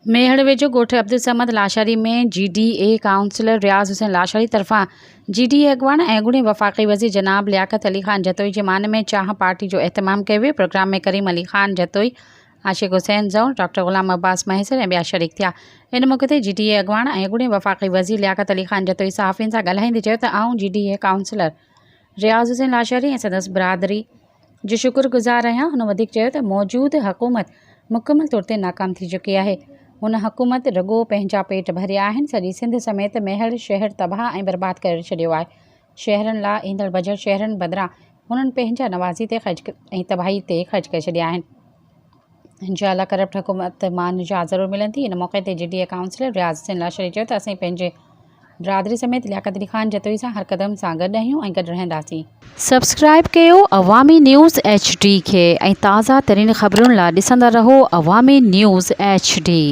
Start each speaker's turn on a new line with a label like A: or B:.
A: ميهڙ ويجهو ڳوٺ Abdul Samad Lashari ۾ G D A councillor Riaz Hussain Lashari طرفان جي ڊي اي اڳواڻ ۽ اڳوڻي وفاقي وزير جناب لياقت علي خان جتوئي جي مان ۾ چانهه پارٽي جو اهتمام ڪيو ويو پروگرام ۾ ڪريم علي خان جتوئي، عاشق حسين زئور، ڊاڪٽر غلام عباس مهيسر ۽ ٻيا شريڪ ٿيا. ان موقعي تي جي ڊي اي اڳواڻ ۽ اڳوڻي وفاقي وزير لياقت علي خان جتوئي صحافين سان ڳالهائيندي چيو ته آئون G D A councillor Riaz Hussain Lashari ۽ سندس برادري جو شڪر گذار آهيان، هن وڌيڪ چيو ته موجود حڪومت مڪمل طور تي ناڪام ٿي چڪي آهي، هن حڪومت رڳو پنهنجا پيٽ ڀريا آهن، سڄي سنڌ سميت ميهڙ شهر تباهه ۽ برباد ڪري ڇڏيو آهي، شهرن لا ايندڙ بجيٽ شهرن بدران هنن پنهنجا نوازي تي خرچ ۽ تباهي تي خرچ ڪري ڇڏيا آهن. انشاء الله ڪرپٽ حڪومت مان نجات ضرور ملندي ان موقعي تي G D A councillor Riaz Hussain Lashari چيو ته اسين پنهنجي برادري سميت لياقت علي خان جتوئي سان هر قدم سان گڏ آهيون ۽ گڏ رهنداسين.
B: سبسڪرائيب ڪيو عوامي نيوز ايڇ ڊي کي ۽ تازه ترين خبرن لا ڏسندا رهو عوامي نيوز ايڇ ڊي.